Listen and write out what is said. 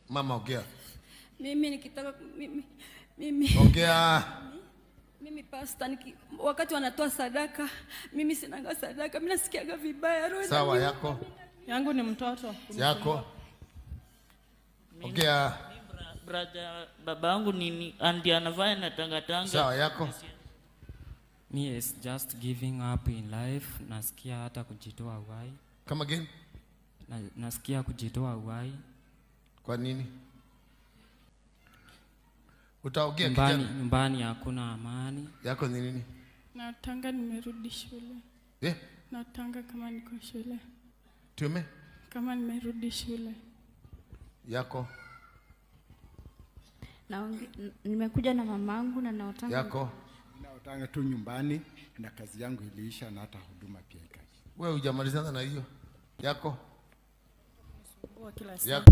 Mama, ongea. Mimi nikitaka mimi Ongea. Mimi, pastor, wakati wanatoa sadaka, mimi sinanga sadaka, mimi nasikiaga vibaya roho Sawa, inaniuma. Yako. Yangu ni mtoto. Yako. Ongea. Brother, baba yangu nini ndiye anafanya na tangatanga. Sawa, yako. Me is just giving up in life. Nasikia hata kujitoa uhai. Come again. Nasikia kujitoa uhai. Kwa nini? Utaongea, Nyumbani, kijana. nyumbani hakuna amani. Yako ni nini? Natanga nimerudi shule. Eh? Natanga kama niko shule. Tume? Kama nimerudi shule. Yako. Nimekuja na mamangu na naotanga Yako. Naotanga tu nyumbani na kazi yangu iliisha na hata huduma pia ikaisha. Wewe hujamalizana na hiyo. Yako. Kila siku. Yako.